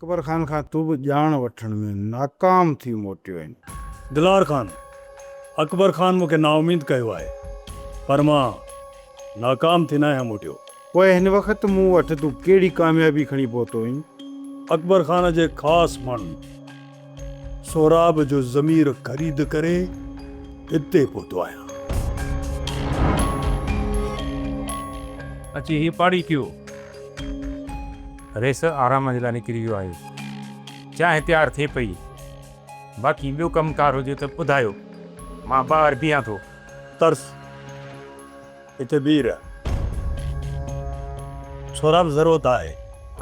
اڪبر خان کان تون به ڄاڻ وٺڻ ۾ ناڪام ٿي موٽيو آهين. دلار خان، اڪبر خان مون کي نااميد ڪيو آهي، پر مان ناڪام ٿي ناهيان موٽيو. پوء هن وقت مون وٽ تون ڪهڙي ڪاميابي کڻي پهتو آهين؟ اڪبر خان جي خاص ماڻهن سهراب جو ضمير خريد ڪري هتي پهتو آهيان. اچي هي پاڙي ڪيو. رئيس آرام جي لاء نڪري ويو آهي. چانهه تيار ٿئي پئي. باقي ٻيو ڪم ڪار هجي ته ٻڌايو. مان ٻاهر بيهان ٿو. ترس، هتي بيهي رهه. سهراب ضرورت آهي.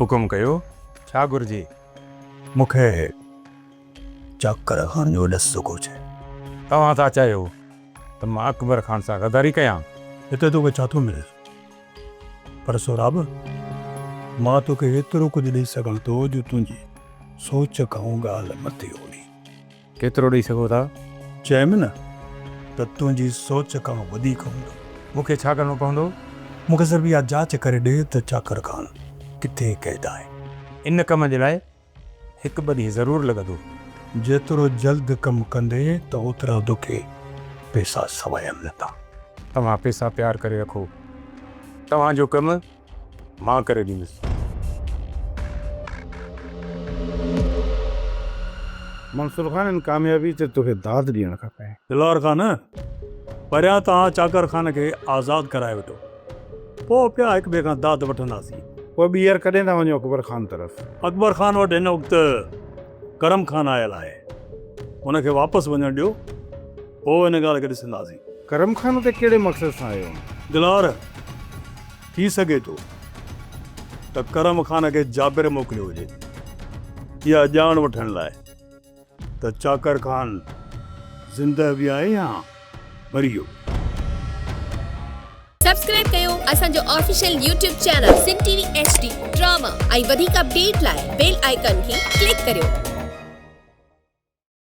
حڪم ڪيو، ڇا گهرجي؟ مون کي چاڪر خان جو ڏس گهرجي. توهان ٿا چاهيو ته مان اڪبر خان سان غداري ڪيان؟ هتي توکي ڇا ٿو ملي؟ پر سهراب، مان توکي ايترو ڪجهه ڏئي سگهان ٿو جو تنهنجي سوچ کان ڳالهه مٿي هوندي. ڪيترو ڏئي سگهو ٿا؟ چيم نه ته تنهنجي سوچ کان وڌيڪ هوندو. مون کي ڇا ڪرڻو پوندو؟ مون کي صرف اها جاچ ڪري ڏي ته چاڪر خان ڪٿي قيد آهي. ان ڪم جي لاء هڪ ٻه ڏينهن ضرور لڳندو. جيترو جلد ڪم ڪندين ته اوترا توکي پئسا سوايا ملندا. توهان پئسا تيار ڪري رکو. توهان جو ڪم مان ڪري ڏيندس. منصور خان ان ڪاميابي تي توکي داد ڏيڻ کپي. دلاور خان، پهريان توهان چاڪر خان کي آزاد ڪرائي وٺو، پوء پيا هڪ ٻئي کان داد وٺنداسين. پوء ٻيهر ڪڏهن ٿا وڃو اڪبر خان طرف؟ اڪبر خان وٽ هن وقت ڪرم خان آيل آهي، ان کي واپس وڃڻ ڏيو، پوء ان ڳالهه کي ڏسنداسين. ڪرم خان اتي ڪهڙي مقصد سان آيو؟ دلاور، ٿي سگهي ٿو ته ڪرم خان کي جابر موڪليو هجي اها ڄاڻ وٺڻ لاء ته چاڪر خان زنده به آهي يا مري ويو. سبسڪرائب ڪيو اسان جو official YouTube channel Sindh T V H D drama ۽ وڌيڪ اپڊيٽ لاء بيل آئيڪان کي ڪلڪ ڪريو.